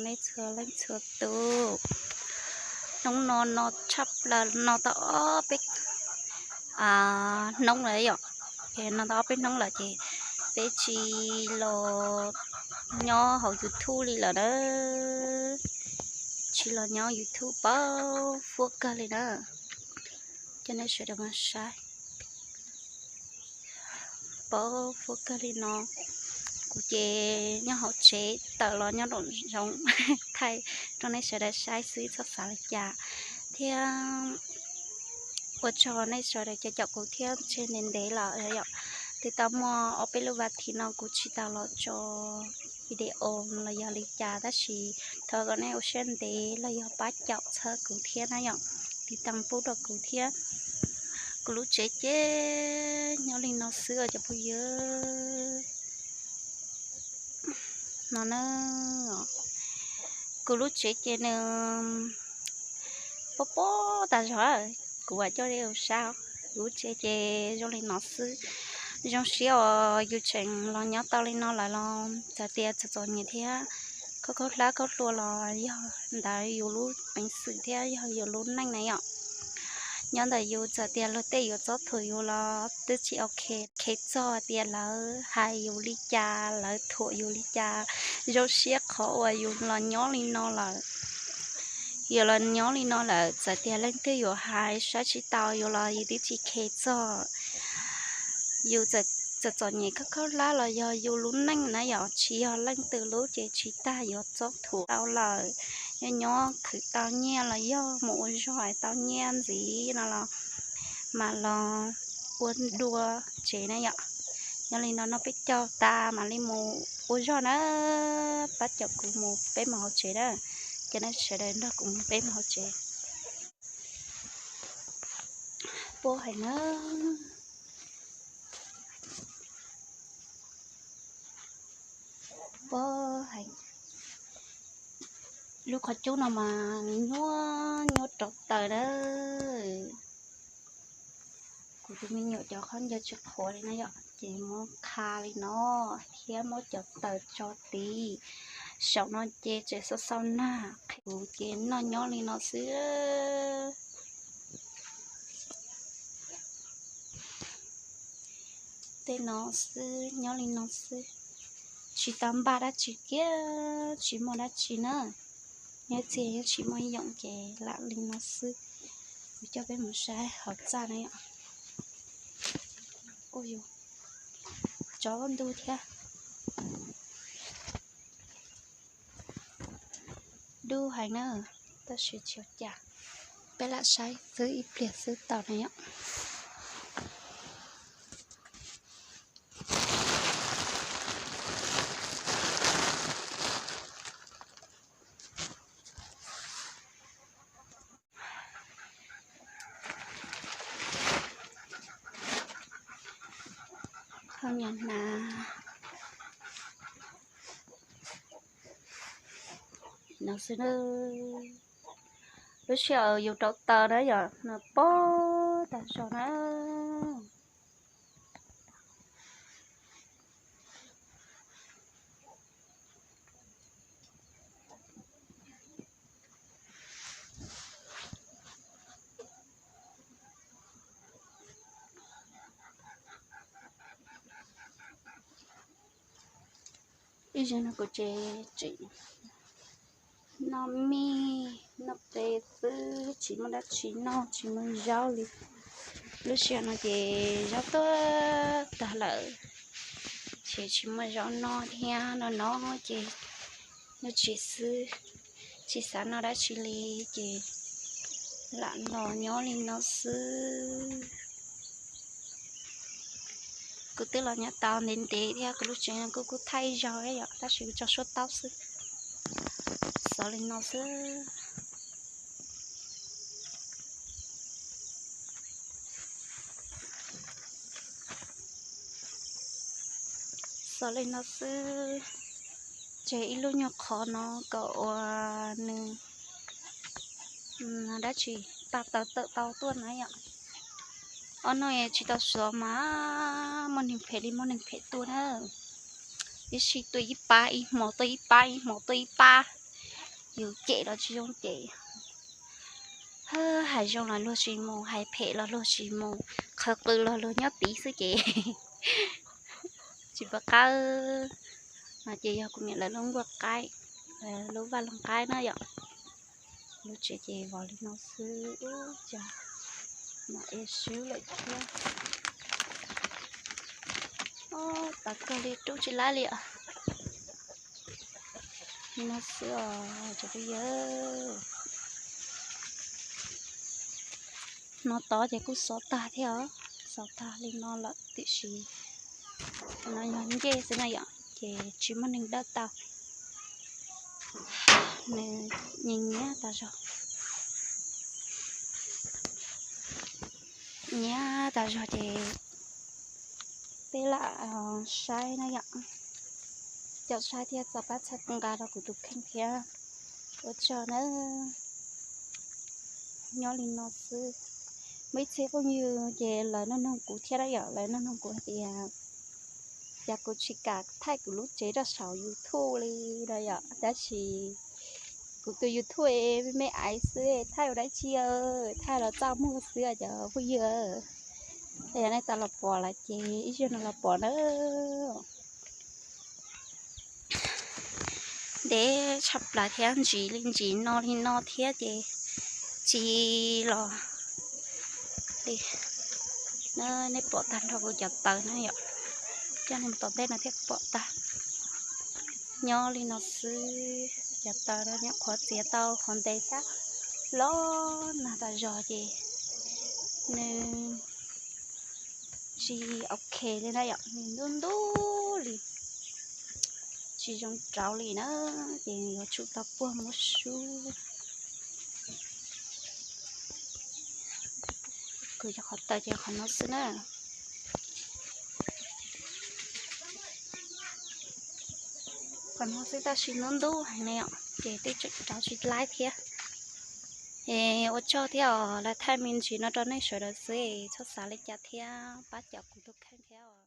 Nej txhua leej txhua tus, hnub no no tshaj plaws no tau ob peb hnub lawm yom. Ces no tau ob peb hnub lawm ces peb tsis los nyob hauv YouTube li lawm na. Tsis los nyob YouTube pab fuab kawg li na. Coj nej sawv daws mus saib. Pab fuab kawg li no. Kuv ces nyob hauv tsev, tawm los nyob nraum zoov thaij rau nej sawv daws saib xwb, txhob xav li cas. Thiab ua tsaug nej sawv daws cov caum kuv thiab ntshe ntev ntev lawm yom. Twb tau muaj ob peb lub vas thiv no kuv tsis tau los tso video los yog li cas, tab sis thov kom nej ua siab ntev los yog pab caum txhawb kuv thiab na yom. Tiv tas pub rau kuv thiab. Kuv lub tsev ces nyob li no xwb os cov phooj ywg. No na, kuv lub tsev ces nws pob pob tas zog. Kuv vam coj li saib, kuv lub tsev ces zoo li no xwb. Zoo siab uas yus tseem los nyob tau li no lawm los txawm tias txom txom nyem thiab khaub khaub hlab khaub hlua los yog ntawd yus lub peev xwm thiab yog yus lub neej na yom. Nyob ntawm yus txawm tias luag tej yuav txob thuam yus los twb tsis ok, khe txog tias lawv hais yus li cas, lawv thuam yus li cas. Zoo siab qhov uas yus los nyob li no lawm. Yus los nyob li no lawm txawm tias leej twg yuav hais saib tsis taus yus los yus twb tsis khe txog. Yus txawm txom nyem khaub khaub hlab los yog yus lub neej na yom, tsis yog leej twg lub ces tsis tas yuav txob thuam tau lawm. Yog nyob khwv tau nyiaj los yog mus ua zog tau nyiaj ntxiv no los mam los ua dua tsev na yom. Nyob li no noj peb caug tas mam li mus ua zog na. Pab caum kuv mus peb mus hauv tsev na. Cov nej sawv daws nrog kuv mus peb mus hauv tsev. Pob heev na. Pob heev. Lub qhov cub no mas nyuaj nyuaj rauv taws na. Kuv tus me nyuam cov khaub ncaws tsis qhuav li na yom, ces muab qha li no thiab muab cov taws tso tid. Saum no ces tseem xauj xauj nag, kuv ces noj nyob li no xwb. Tej no xwb, nyob li no xwb. Tsis tau npaj dab tsi kiag, tsis muaj dab tsi na. Nyob txiag yeej tsis muaj yoom ces lam li no xwb. Kuv coj peb mus saib hauv txaj na yom. Ua yus tsob ntub thiab. Dub heev na, tab sis tsis ua cas, peb lam saib xwb ib pliag xwb tau na yom. Khaub ncaws hnav no xwb na. Lub sij hawm yus rauv taws na yom, nws pob tas zog na. Ib zaug no kuv ces tseem noj mij noj qe xwb, tsis muaj dab tsi noj, tsis muaj zaub li. Lub sij hawm no ces zaub tuag tag lawm, ces tsis muaj zaub noj thiab no no ces nyob tsev xwb, tsis xav noj dab tsi li ces lam los nyob li no xwb. Kuv twb los nyob tau ntev ntev thiab, kuv lub tsev kuj kuj thaij zaug yom, tab sis kuv tso suab taub xwb. Xov li no xwb. Xov li no xwb. Tseg ib lub nyuag qhov no kom uas nws dab tsi tau tawm tau tuaj na yom. Ob no tsis tau xov mas muaj neeg phem li muaj neeg phem tuaj na. Ib sij tuaj ib pab, ib hmo tuaj ib pab, ib hmo tuaj ib pab. Yus cem los tsis zoo cem, hais zoo los luag tsis mus, hais phem los luag tsis mus, qhwv qw los luag nyob tid xwb ces tsis pom qab. No ces yog kuv niam lawv lub nkuaj qaib, lub vaj loog qaib na yom. Lub tsev ces vov li no xwb, ub cas mas ib swb lawm thiab. Tawv kawg li rub tsis laib li os. Li no xwb os cov phooj ywg. No tod ces kuj xov tag thiab os, xov tag li no lawm tiam sis no yog ncej xwb na yom, ces tsis muaj neeg dawb tau. Nws nyias nyiab tas zog, nyiab tas zog ces peb lam saib na yom. Caum saib thiab txav pab txhawb nqa rau kuv tus kheej thiab. Ua tsaug nawb. Nyob li no xwb. Muaj ib txhia phooj ywg ces lawv nug nug kuv thiab na yom, lawv nug nug kuv hais tias cas kuv tsis kam thaij kuv lub tsev rau saum YouTube li no yom, tab sis kuv tus YouTube me me aiv xwb, thaij ua dab tsi, thaij los txaj muag xwb cov phooj ywg. Yog nej tau los pom lawm ces ib zaug no los pom na. Ntev tshaj plaws thiab, ntsis li ntsis no li no thiab ces tsis los li. Nej pom tag nrho kuv cov taws na yom, coj nej mus tom ntej no thiaj pom tag. Nyob li no xwb, cov taws no nyuam qhuav txiav tau qhov ntev thiab, los nag tas zog ces nws tsis ok li na yom, nws ntub ntub li, tsis zoo rauv li na, ces yuav tsum tau puag muab sub. Kuv cov qhov taws ces qhov no xwb na. Qhov no xwb tab sis ntub ntub heev ne os, ces twb tseem rauv tsis laib thiab. Es ua tsaug thiab os, lawv thaij me ntsis no rau nej sawv daws xwb, txhob xav li cas thiab, pab cov kuv tus kheej thiab os.